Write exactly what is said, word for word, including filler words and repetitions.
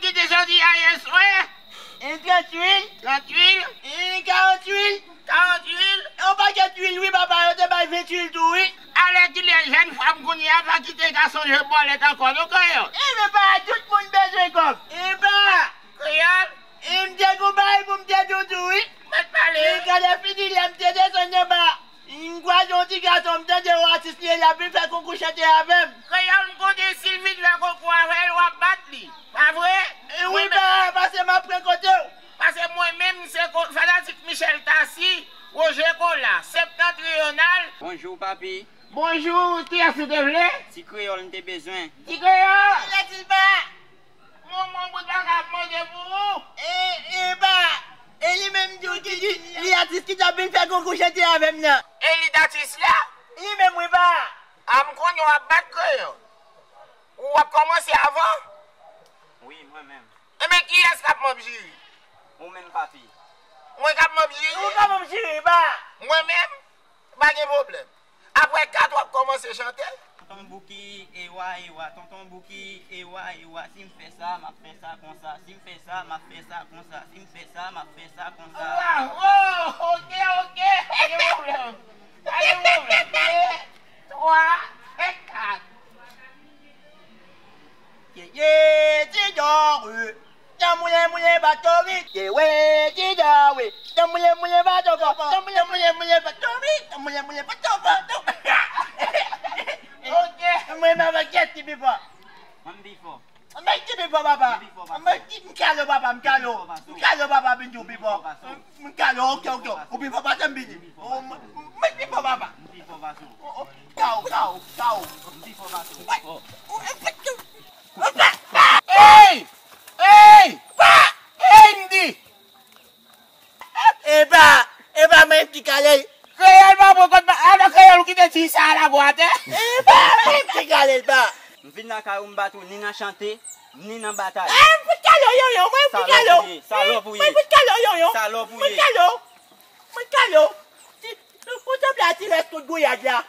Ki te soti ayè swè? Yon trant lwil. Trant lwil. Yon karant lwil. Karant lwil. Yon pakèt lwil, wi, papa, yo te bay vent lwil tou, wi. Alèkile, jèn fanm kounye a pa kite gason jwe bòlèt ankò, non, Kreyòl? Enben, pa, tout moun bezwen kòb. Enben, Kreyòl. E m te gon bagay pou m te di w tou, wi. Mèt pale. E gade fini lè m te desann anba. M kwaze yon ti gason, m tande w atis li ye, l ap vin fè konkou chante avè m. Kreyòl, m konnen si l vin fè konkou avè l, w ap bat li. Pa vre? E wi, ba, pase m ap pran kote w. Pase mwen menm, se ko-, fanatik Michel Tassy, Roger Colas, Septentrional. Bonjou, papi. Bonjou, kiyès ou te vle? Ti Kreyòl, m te bezwen. Ti Kreyòl! Kilè di l ba? Mon, mon bout bagay ap manje pou ou. E, e ba, e li menm di w ki di, li atis ki t ap vin fè konkou chante avè m nan. E li t atis la? Li menm wi ba. A m konnen w ap bat Kreyòl. Ou w ap kòmanse avan? Wi, mwen menm. Enben, kiyès k ap manm jiri? Ou menm, papi. Mwen k ap manm jiri? Ou k ap manm jiri, ba. Mwen menm? Pa gen pwoblèm. Apre kat, w ap kòmanse chante. Tonton Bouki, ewa, ewa, Tonton Bouki, ewa, ewa, si m fè sa, m ap fè sa konsa, si m fè sa, m ap fè sa konsa, si m fè sa, m ap fè sa konsa. Bravo! Oke, oke, pa gen pwoblèm. Pa gen pwoblèm. De, twa, e kat. Ye, ye, ti dòre. Jan moulen, moulen bato vit. Ye, we, ti dòre. Jan moulen, moulen bato fò. Jan moulen, moulen, moulen bato vit. Jan moulen, moulen bato fò. Oke. Mwen, mwen, mwen, kiyès ki pi fò? Mwen, m pi fò. Mwen, ki pi fò, papa? M pi fò, papa. Mwen, ki, m kale w, papa, m kale w. M kale w, papa, Bintou, pi fò. M kale w, oke, oke. Ou pi fò pase m, Bintou. Mwen, mwen, pi fò, papa. M pi fò, papa. Kaw, kaw, kaw. M pi fò, papa. Ey! Ey! Ey, m di! Epa, epa, mwen ki kale l. Kreyòl pa pran kòd pa, a nan Kreyòl ou kite ti sa a la bò atè. Epa, mwen ki kale l pa. M vin lakay ou m bat ou ni nan chante, ni nan batay. Eh, m fout kale w, Yonyon, mwen fout kale w. Salòp ou ye, salòp ou ye. Mwen fout kale w, Yonyon. Salòp ou ye. Mwen kale w. Mwen kale w. Ti, ou sanble a ti rès kot Gouyad la.